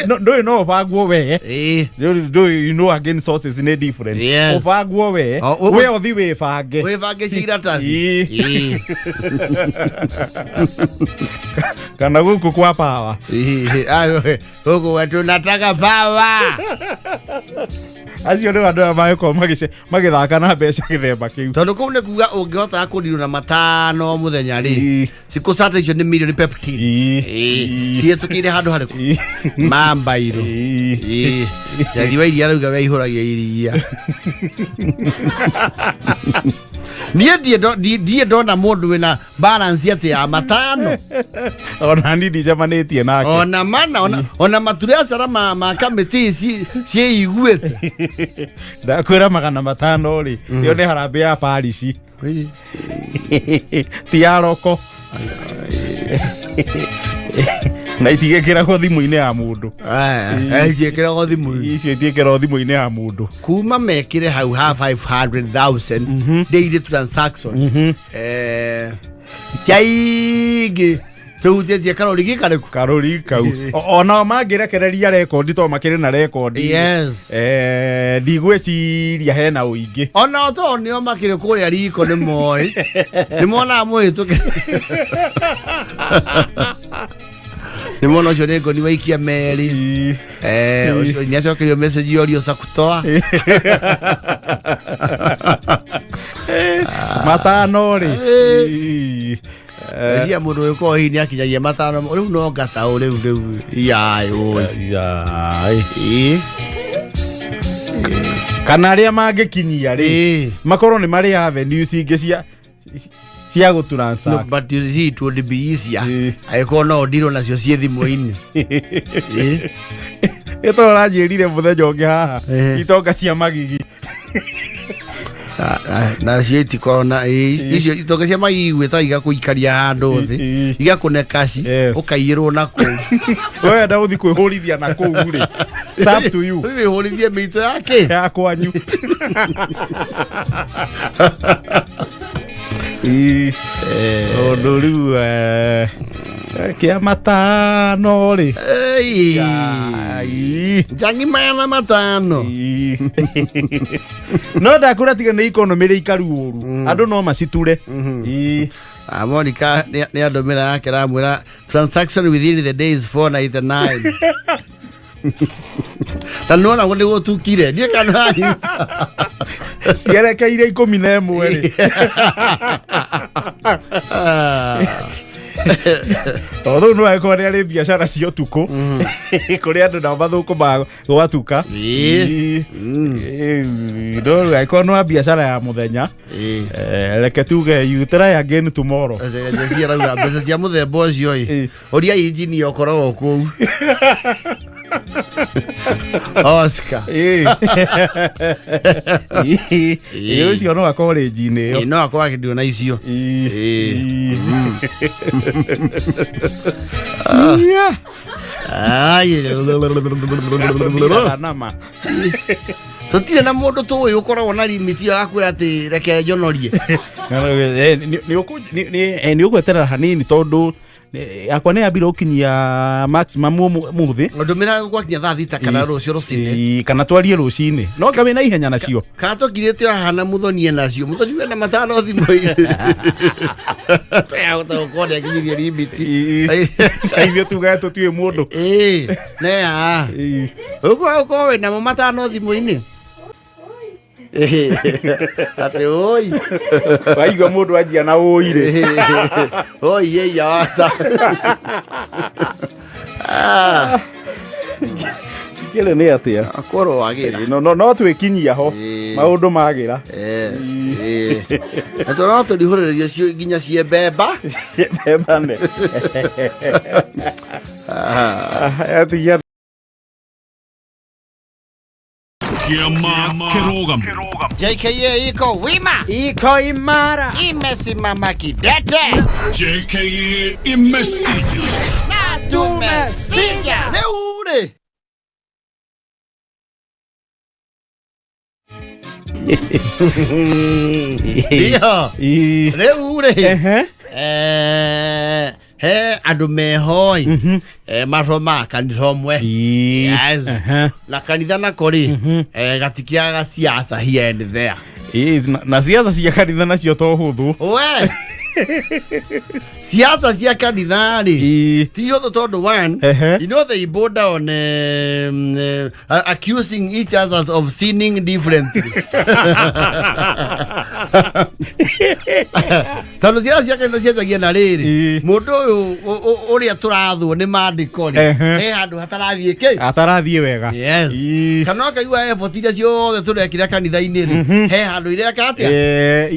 Ndũĩ no ũbangwo we. Ĩĩ. Ndũĩ, you know, again, sources nĩ different. Yes. Ũbangwo we. Oh, we ũthi wĩbange. Wĩbange cia iratathi. Ĩĩ. Ĩĩ. Kana gũkũ kwa power. Ĩĩ, ayo, gũkũ wetu nataka power. Acio nĩ andũ arĩa magĩkorwo magĩthaka na mbeca gĩthemba kĩu. Tondũ kũu nĩ kuga ũngĩhota kũndirwo na matano mũthenya rĩ, Ĩĩ. cikũ cata icio nĩ mirioni peptin. Ĩĩ. Cihetũkĩire handũ harĩkũ? Ĩĩ. Mambairũ. Ĩĩ. Ĩĩ. Njathi wa iria arauga weihũragia iria. Niĩ ndirĩ ndona mũndũ wĩna balance atĩ ya matano. Ona ni ndicemanĩtie nake. Ona mana ona maturiacara ma kamĩtĩ ciĩiguĩte. Ndakwĩra 500 rĩ, ĩyo nĩ harambĩ ya parici, ti ya roko, na itigĩkĩragwo thimũ-inĩ ya mũndũ. Ciĩkĩragwo thimũ. Icio itiĩkĩragwo thimũ-inĩ ya mũndũ. Kuma mekĩre hau ha 500,000 daily transaction, ciaingĩ tũhutĩtie karori gĩkarĩku. Karori kau. Onao mangĩrekereria rekondi to makĩrĩ na rekondi. Yes. Ndigwĩciria hena ũingĩ. Ona to nĩo makĩrĩ kũrĩa riko nĩ moĩ, nĩ monaga mũhĩtũke, nĩ mona ũcio nĩ ngoni waikia merĩ. Ĩĩ. Ũcio nĩ acokerio message yorio sakutoa. Matano rĩ. Ĩĩ. Ĩĩ. Cia mũndũ ũyũ hihi nĩ akinyagia matano rĩu no ngataũ rĩu yai ũĩ. Yai. Ĩĩ. Kana arĩa mangĩkinyia rĩ, Ĩĩ. makorwo nĩ marĩ avenues ingĩ cia No, gũtransact. but you see, it would be easier Ĩĩ. angĩkorwo no ndirwo nacio ciĩ thimũ-inĩ. Ĩĩ. Ĩto ũranjĩrire mũthenya ũngĩ haha. Ĩĩ. Itonga cia magigi. Nacio itikorwo na ĩĩ, icio itonga cia magigi igakũikaria handũ thĩ, Ĩĩ. igakũne kaci, Yes. ũkaiyĩrwo na kũu. Wenda ũthi kwĩhũrithia na kũu rĩ, it's up to you. Ũthiĩ wĩhũrithie mĩito yake. Ya kwanyu. Ĩĩ. Tondũ rĩu kĩa matano rĩ. Ĩĩ. Ai. Njangi 500. Ĩĩ. No ndakwĩra tiga nĩ ikonomĩ rĩ ikaru ũru, andũ no maciture. Ĩĩ. Ah, Monica nĩ andũmĩra yake ramwĩra transaction within the days 499 na nona nĩ gũtukire niĩ kana anyita. Cierekeire 11 rĩ. Tondũ rĩu no angĩkorwo nĩ arĩ biacara cia ũtukũ kũrĩ andũ nao mathũkũmaga gwatuka. Ĩĩ. Ĩĩ. No rĩu angĩkorwo nĩ wa biacara ya mũthenya, Ĩĩ. Reke tuge you try again tomorrow. Jessie arauga mbeca cia mũthemba ũcio ĩ, Ĩĩ. ũria injinia ũkoragwo kũu Oscar. Ĩĩ. Ĩĩ. Ĩĩ, ũcio no akorwo rĩnji-inĩ ĩyo. Ĩĩ, no akorwo akĩndio na icio. Ĩĩ. Ĩĩ. Ĩĩ. Yeah. Ai. Tũtiraga nama. Tũtirĩ na mũndũ tũĩ ũkoragwo na limit ĩyo akwĩra atĩ reke njonorie. Nĩ ũgweterera hanini tondũ yakwa nĩ yambire gũkinyia maximum ũmũthĩ. Ndũmĩra gwakinya thaa 6 kana rũciũ rũcinĩ. Ĩĩ, kana twarie rũcinĩ no ngawĩ na ihenya nacio. Kana tũkirĩte haha na mũthoni nacio, mũthoni wena matano thimũ-inĩ, twahota gũkorwo nĩ akinyithie limit. Ĩĩ. Ithuĩ tugaga tũtiũĩ mũndũ. Ĩĩ, neha. Ĩĩ. Ũkorwo wĩnamo matano thimũ-inĩ atĩ oi. Waigua mũndũ anjia na ũi rĩ. Oi ĩia wata. Ah. Kĩrĩ nĩ atĩa? Kũrũagĩra. No no no twĩkinyia ho. Ĩĩ. Maũndũ magĩra. Ĩĩ. Na tondũ no tũrihũrĩrĩrio nginya ciĩ mbemba. Mbembane. Atigia. Kĩama kĩrũgamu. JKA iko wima. Iko imara. Imesimama kidete. JKA imesija. Na tumesija. Rĩu rĩ. Ndio. Ĩĩ. Rĩu rĩ. Ehe. He andũ mehoi mathomaga kanitha ũmwe. Ĩĩ. Yes. Ehe. Na kanitha nako rĩ, gatikiaga siasa here and there. Ĩĩ, na ciaca cia kanitha nacio to hũthũ. We siasa cia kanitha rĩ Ĩĩ. ti hũthũ tondũ one, Ehe. you know they border on accusing each other of sinning differently, tondũ ciaca cia kanitha cianjagia na rĩrĩ, Ĩĩ. mũndũ ũyũ ũrĩa tũrathwo nĩ mandĩko rĩ, he handũ hatarathiĩ kĩ. Atarathiĩ wega. Yes. Ĩĩ. Kana ũkaigua effort iria ciothe tũrekĩra kanitha-inĩ rĩ, he handũ ireka atĩa.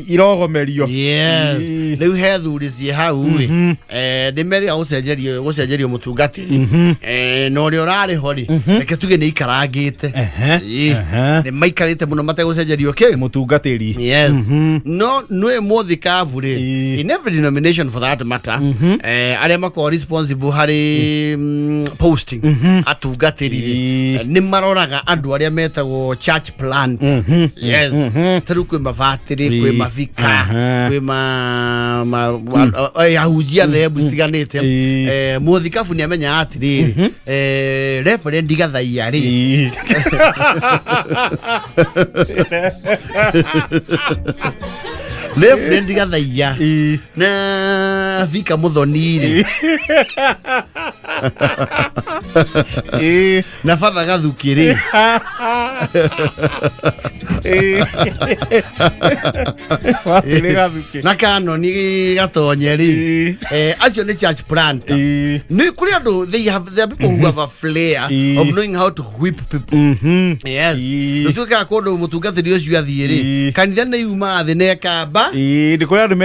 Irogomerio. Yes. Ĩĩ. Rĩu he thuri ciĩ hau rĩ, nĩ merĩga gũcenjerio mũtungatĩri, na ũrĩa ũrarĩ ho rĩ, reke tuge nĩ ikarangĩte. Ĩĩ. Nĩ maikarĩte mũno mategũcenjerio kĩ. Mũtungatĩri. Yes. No nĩ mũthikabu rĩ, Ĩĩ. in every denomination for that matter, arĩa makoragwo responsible harĩ posting atungatĩri rĩ, Ĩĩ. nĩ maroraga andũ arĩa metagwo church plant. Yes. Ta rĩu kwĩ mabatĩrĩ, kwĩ mabika, kwĩ ahunjia thehebu citiganĩte. Ĩĩ. Mũthikabu nĩ amenyaga atĩrĩrĩ, Reverend Gathaiya rĩ, Ĩĩ. Reverend Gathaiya Ĩĩ. na Vika Muthoni rĩ, Ĩĩ. na Father Gathuki rĩ, Ĩĩ. Batĩrĩ Gathukĩ. Na kanoni Gatonye rĩ, Ĩĩ. acio nĩ church planter. Ĩĩ. Nĩ kũrĩ andũ, they have there are people who have a flair of knowing how to whip people. Yes. Ĩĩ. Rũtuĩkaga kũndũ mũtungatĩri ũcio athiĩ rĩ, kanitha nĩ yuma thĩ na ĩkamba. Ĩĩ, nĩ kũrĩ andũ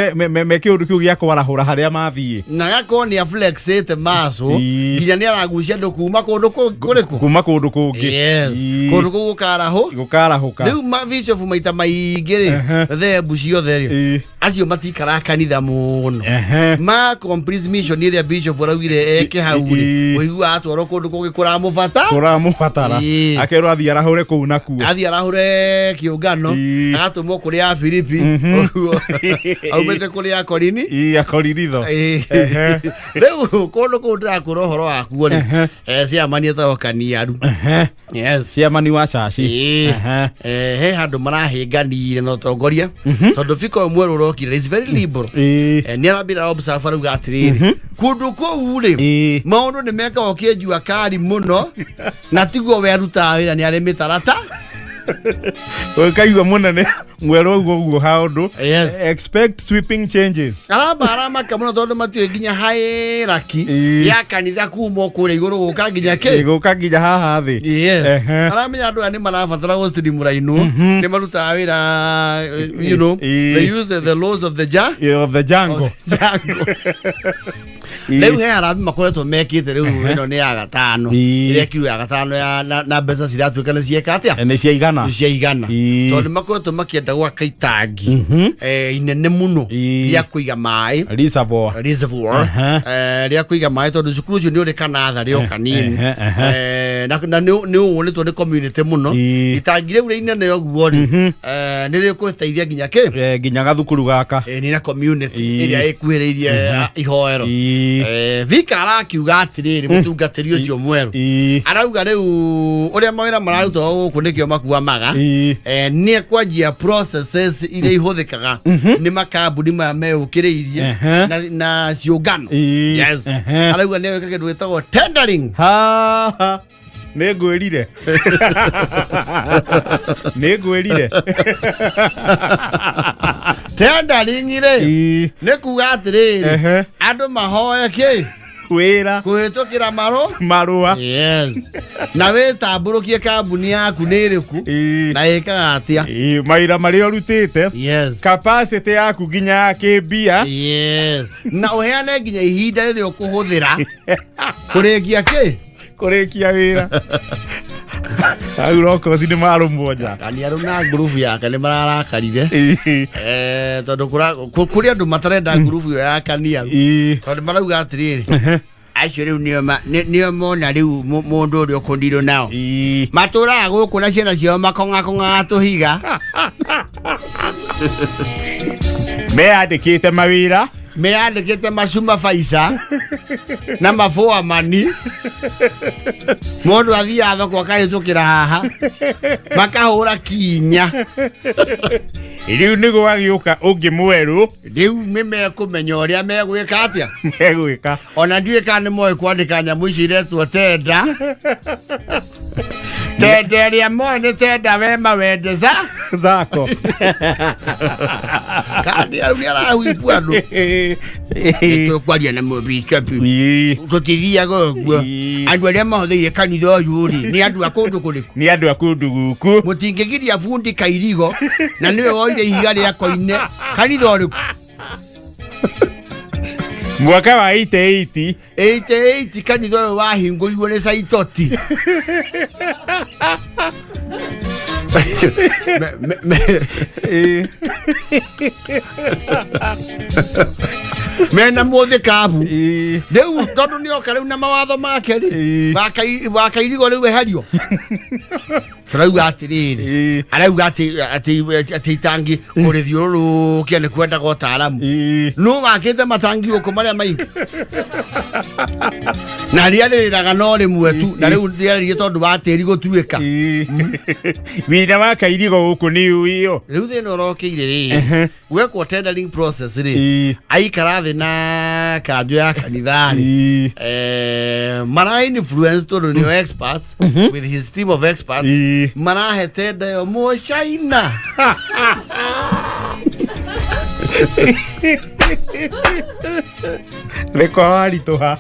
me kĩũndũ kĩu gĩa kwarahũra harĩa mathiĩ. Na gakorwo nĩ aflexĩte maso, nginya nĩ aragucia andũ kuma kũndũ kũrĩkũ. Kuma kũndũ kũngĩ. Yes. Kũndũ kũu gũkarahũ. Gũkarahũka. Rĩu mabishop maita maingĩ rĩ, thehebu ciothe rĩ, acio matikaraga kanitha mũno. Ma complete mission ĩrĩa bishop araugire eke hau rĩ, ũiguaga atwarwo kũndũ kũngĩ kũramũbata. Kũramũbatara. Akerwo athiĩ arahũre kũu nakuo. Athiĩ arahũre kĩũngano. Agatũmwo kũrĩ a Filipi ũguo aumĩte kũrĩ a Korini. Ĩĩ, akorinitho. Ĩĩ. Rĩu kũndũ kũu ndĩrakwĩra ũhoro wakuo rĩ, ciamani etagwo Kaniaru. Yes. Ciamani wa caci. Ĩĩ. He handũ marahĩnganire na ũtongoria tondũ bika ũyũ mwerũ ũrokire is very liberal. Nĩ arambĩra observe arauga atĩrĩrĩ, kũndũ kũu rĩ, maũndũ nĩ mekagwo kĩnjua kari mũno na tiguo we arutaga wĩra, nĩ arĩ mĩtarata. Ũkaigua mũnene mwerũ ũguo ũguo haũndũ. Yes. Expect sweeping changes. Aramba aramaka mũno tondũ matiũĩ nginya hierarchy ya kanitha kuma o kũrĩa igũrũ gũka nginya kĩ. Gũka nginya haha thĩ. Yes. Aramenya andũ aya nĩ marabatara gũstrimũrainwo, nĩ marutaga wĩra, they use the laws of the ja Of the jungle. of the jungle. Rĩu he arambi makoretwo mekĩte rĩu ĩno nĩ ya gatano, ĩrĩa ĩkirwo ya gatano ya na mbeca ciratuĩka nĩ cieka atĩa. Nĩ ciaigana. Nĩ ciaigana. Tondũ nĩ makoretwo makĩenda gwaka itangi inene mũno rĩa kũiga maĩ. Reservoir. Reservoir. Rĩa kũiga maĩ tondũ cukuru ũcio nĩ ũrĩ kanatharĩ o kanini. Ehe, ehe. Na nĩ ũũnĩtwo nĩ community mũno. Itangi rĩu rĩ inene ũguo rĩ, nĩ rĩkũteithia nginya kĩ. Nginya gathukuru gaka. Nĩ na community ĩrĩa ĩkuhĩrĩirie ihoero. Vika arakiuga atĩrĩrĩ, mũtungatĩri ũcio mwerũ arauga rĩu ũrĩa mawĩra mararutwo gũkũ nĩkĩo makuamaga. Nĩ ekwanjia processes iria ihũthĩkaga nĩ makambuni maya meyũkĩrĩirie na ciũngano. Yes. Arauga nĩ egwĩka kĩndũ gĩtagwo tendering. Ha, ha. Nĩ ngwĩrire, nĩ ngwĩrire. Tendering rĩ, nĩ kuga atĩrĩrĩ, andũ mahoe kĩ. Wĩra. Kũhĩtũkĩra maro Marũa. Yes, na wĩtambũrũkie kambuni yaku nĩ ĩrĩkũ na ĩkaga atĩa. Mawĩra marĩa ũrutĩte. Capacity yaku nginya ya kĩmbia. Yes, na ũheane nginya ihinda rĩrĩa ũkũhũthĩra kũrĩkia kĩ. Kũrĩkia wĩra hau rokoci nĩ marũmwo nja. Kaniaru na ngurubu yake nĩ mararakarire. Tondũ kũrĩ andũ matarenda ngurubu ĩyo ya Kaniaru, tondũ marauga atĩrĩrĩ, acio rĩu nĩo nĩo mona rĩu mũndũ ũrĩa ũkũndirwo nao matũraga gũkũ na ciana ciao makong'akong'aga tũhiga. Meyandĩkĩte mawĩra. Meyandĩkĩte macuma baisa na mabũa mani, mũndũ athiaga thoko akahĩtũkĩra haha makahũra kinya. Rĩu nĩ gwagĩũka ũngĩ mwerũ. Rĩu nĩ mekũmenya ũrĩa megwĩka atĩa. Megwĩka. Ona ndiũĩ kana nĩ moĩ kwandĩka nyamũ ici iretwo tenda. Tenda ĩrĩa moĩ nĩ tenda wema wendeza zako. Kandi nĩ arahuibu andũ tũkwaria na mũbicapi. Tũtithiaga ũguo. Andũ arĩa mahũthĩire kanitha ũyũ rĩ, nĩ andũ a kũndũ kũrĩkũ? Nĩ andũ a kũndũ gũkũ. Mũtingĩgiria bundi kairigo na nĩwe woire ihiga rĩa koine kanitha ũrĩkũ? Mwaka wa 88. 88 kanitha ũyũ wahingũrirwo nĩ Saitoti. Mena mũthĩ kabu. Rĩu tondũ nĩoka rĩu na mawatho make rĩ, wakairigo rĩu eherio, tũrauga atĩrĩrĩ, arauga atĩ itangi kũrĩthiũrũrũkia nĩ kwendaga ũtaaramu. Nũ wakĩte matangi gũkũ marĩa maingĩ na rĩarĩrĩraga no rĩmwe tu, na rĩu rĩaririe tondũ wa tĩri gũtuĩka. Wĩra wa kairigo gũkũ nĩ ũĩyo. Rĩu thĩna ũrokĩire rĩ, gwekwo tendering process rĩ, aikara thĩ na kanjũ ya kanitha rĩ, mara influence tondũ nĩo experts with his team of experts, marahe tenda ĩyo mũcaina. Rĩkwa waritũha.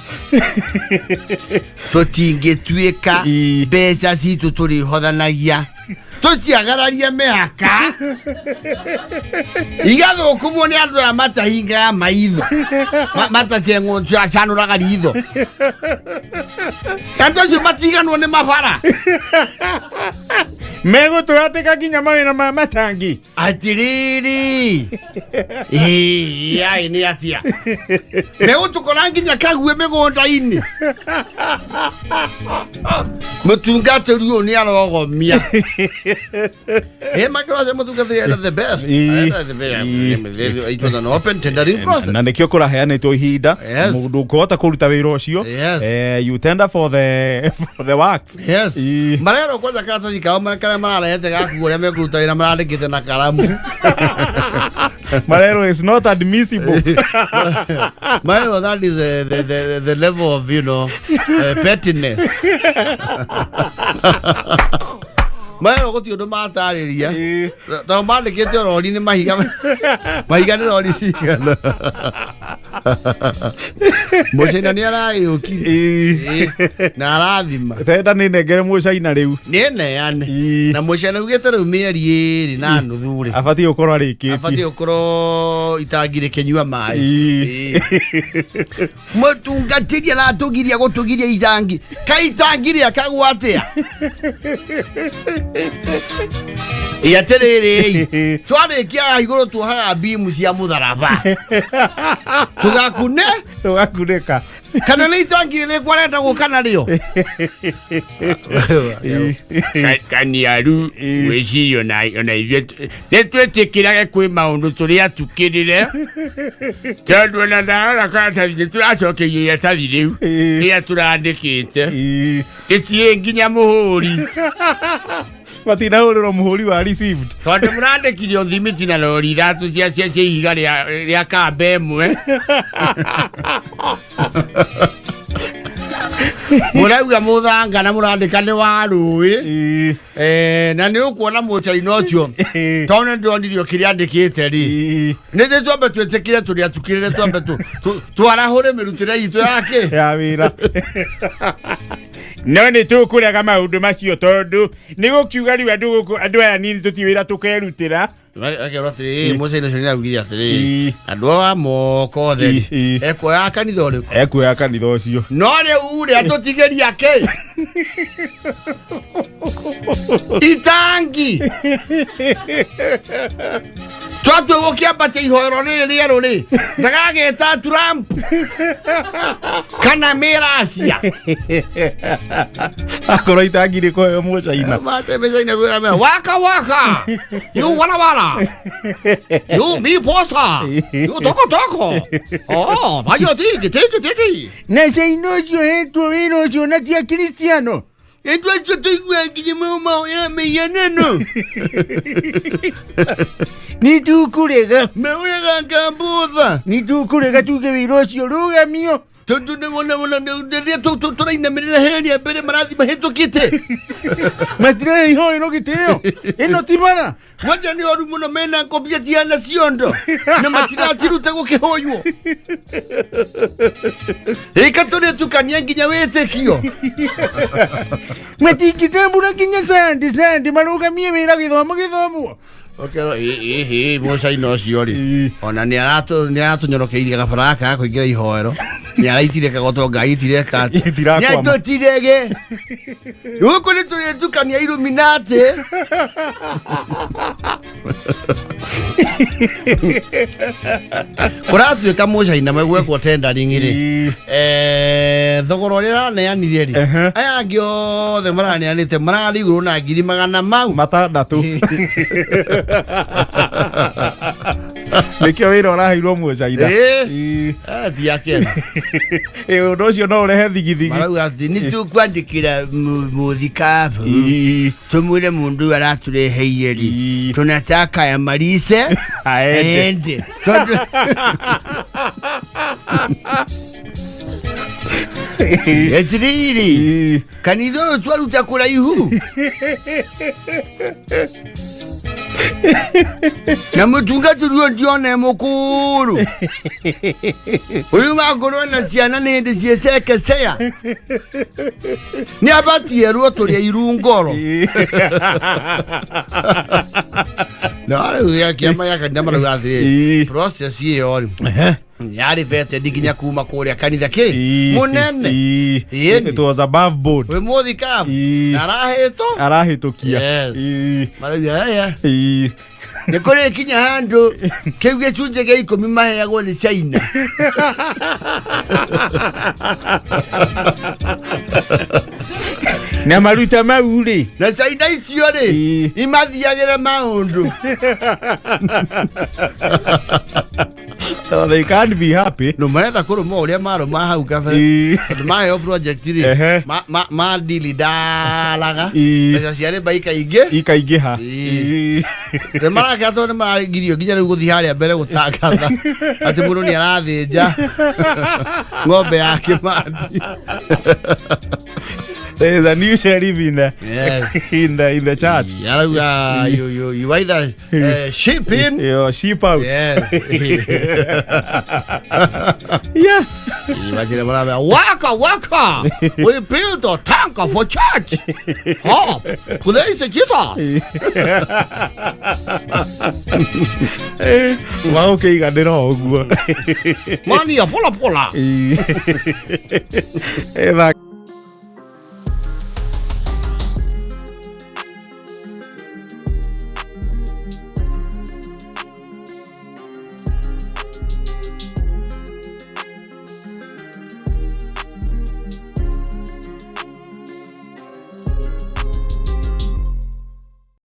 Tũtingĩtuĩka mbeca citũ tũrĩhothanagia tũciagararie mĩhaka igathũkũmwo nĩ andũ aya matahingaga maitho, matacenũraga ritho, andũ acio matiganwo nĩ mabara. Megũtũhatĩka nginya mawĩra ma matangi. Atiriri, ai nĩ atia megũtũkora nginya kague mĩgũnda-inĩ. Mũtungatĩri ũyũ nĩ arogomia ĩ makĩroce mũtungatĩri ena the best. Ena the best. It was an open tendering process. Na nĩkĩo kũraheanĩtwo ihinda. Mũndũ ũkũhota kũruta wĩra ũcio, you tender for the works. Marerwo kwanja karatathi kao karĩa mararehete gakuo ũrĩa mekũruta wĩra marandĩkĩte na karamu. Marerwo is not admissible. Marerwo that is the level of pettiness. Marerwo gũtirĩ ũndũ matarĩria tondũ mandĩkĩte rori nĩ mahiga, mahiga nĩ rori cigana. Mũcaina nĩ aragĩũkire. Na arathima. Tenda nĩ nengere mũcaina rĩu. Nĩ neane na mũcaina ugĩte rĩu mĩeri 2.5 rĩ, abatiĩ gũkorwo arĩkĩtie. Abatiĩ gũkorwo itangi rĩkĩnyua maĩ. Mũtungatĩri aratũgiria gũtũgiria itangi, ka itangi rĩakagwo atĩa? Ĩ atĩrĩrĩ, twarĩkia haha igũrũ tuohaga bimu cia mũtharaba tũgakune. Tũgakunĩka. Kana nĩ itangi rĩrĩkũ arenda gũka narĩo? Kaniaru gwĩciria ona ithuĩ nĩ twĩtĩkĩrage kwĩ maũndũ tũrĩa atukĩrĩre, tondũ ona ndarora karatathi nĩ tũracokeirio iratathi rĩu rĩrĩa tũrandĩkĩte rĩtirĩ nginya mũhũri. Matinahũrĩrwo mũhũri wa received. Tondũ mũrandĩkirio thimiti na rori ithatũ cia ihiga rĩa kamba ĩmwe. Mũrauga mũthanga na mũrandĩka nĩ wa rũĩ. Ĩĩ. Na nĩ ũkuona mũcaina ũcio Ĩĩ. tondũ nĩ ndĩronirio kĩrĩa andĩkĩte rĩ. Ĩĩ. Nĩ thĩ twambe twĩtĩkĩre tũrĩa tukĩrĩre twambe twarahũre mĩrutĩre itũ yake. Ya wĩra. No nä tå kå rega maå ndå macio tondå nä gå kiuga rä u andå gå kå andå aya nini tå ti wä ra tå kerutä ra. Akerwo atĩrĩ, mũcaina ũcio nĩaraugire atĩrĩ, Ĩĩ. andũ aya moko othe Ĩĩ, ĩĩ. ekuoya kanitha ũrĩkũ? Ekuoya kanitha ũcio. No rĩu rĩ atũtigĩria kĩ? Itangi twatua gũkĩambatia ihoero rĩrĩ rĩerũ rĩ ndagagĩta Trump kana mĩracia. Akorwo itangi rĩ kũheo mũcaina. Waka waka you wala wala you be posa you toko toko oh mayo tiki tiki tiki. Na caina ũcio hetwo wĩra ũcio na ti akristiano. Itwe acio tũiguaga nginya mau ya mĩhianano. Nĩ tũkũrega. Mauyaga ngambutha. Nĩ tũkũrega tuge wĩra ũcio rũgamio. Tondũ rĩrĩa tũrainamĩrĩra harĩa mbere marathi mahĩtũkĩte. Matirehe ihoero gĩtĩo ĩno ti bara. Kwanja nĩ oru mũno mena ngobia cihana ciondo na matiraciruta gũkĩhoywo. Ĩka tũrĩtukania nginya wĩtĩkio. Matingĩtambũra nginya sandi sandi marũgamie wĩra gĩthomo gĩthomwo. Ũkerwo ĩhĩ mũcaina ũcio rĩ ona nĩ aratũnyorokeirie gabara gaka ga kũingĩra ihoero nĩ araitire kagoto ngaitire kati. Itirakwama. Nĩatũtirege gũkũ nĩ tũrĩtukania Illuminati. Kũratuĩka mũcaina megwekwo tendering rĩ. Ĩĩ. Thogora ũrĩa araneanire rĩ Ehe. aya angĩ othe maraneanĩte mararĩ igũrũ na ngiri magana mau matandatũ. Nĩkĩo wĩra ũraheirwo mũcaina. Ĩĩ. Ĩĩ. Ti akena. Ĩĩ, ũndũ ũcio no ũrehe thigithigi. Marauga atĩ nĩ tũkwandĩkĩra mũthikabu Ĩĩ. tũmwĩre mũndũ ũyũ aratũreheire rĩ Ĩĩ. tunataka yamalize Aende. aende tondũ etiriri Ĩĩ. kanitha ũyũ twaruta kũraihu na mũtungatĩri ũyũ ndiona e mũkũrũ ũyũ wakorwo na ciana nĩ hĩndĩ ciĩcekecea nĩ abatie erwo tũrĩa irungoro. Na rĩu gĩa kĩama gĩa kanitha marauga atĩrĩrĩ Ĩĩ. process ĩyo rĩ yarĩ vetted nginya kuma kũrĩa kanitha kĩ Ĩĩ. mũnene. Ĩĩ. Ĩĩ. It was above board. Wĩ mũthikabu Ĩĩ. na arahĩtwo Arahĩtũkia. Yes. Ĩĩ. Marauga aya Ĩĩ. nĩ kũrĩ kinya handũ kĩu gĩcunjĩ gĩa ikũmi maheagwo nĩ China. Na maruta mau rĩ Na China icio rĩ Ĩĩ. imathiagĩre maũndũ. So they can't be happy. No marenda kũrũma ũrĩa marũma hau kabere Ĩĩ. tondũ maheo project rĩ Ehe. mandilidalaga Ĩĩ. mbeca ciarĩ mbaika ingĩ Ikaingĩha. Ĩĩ. Ĩĩ. Nĩ marakena tondũ nĩ maragirio nginya rĩu gũthiĩ harĩa mbere gũtangatha atĩ mũndũ nĩ arathĩnja ng'ombe ya Kĩmani. There is a new sheriff in the, Yes. in the church. Arauga you either ship in. Yeah, sheep out. Yes. Yeah. Imagine what I'm waka waka. We built a tanker for church. Oh, praise Jesus. Wagũkĩiganĩra o ũguo. Money ya pola pola. Ĩĩ. Ĩtha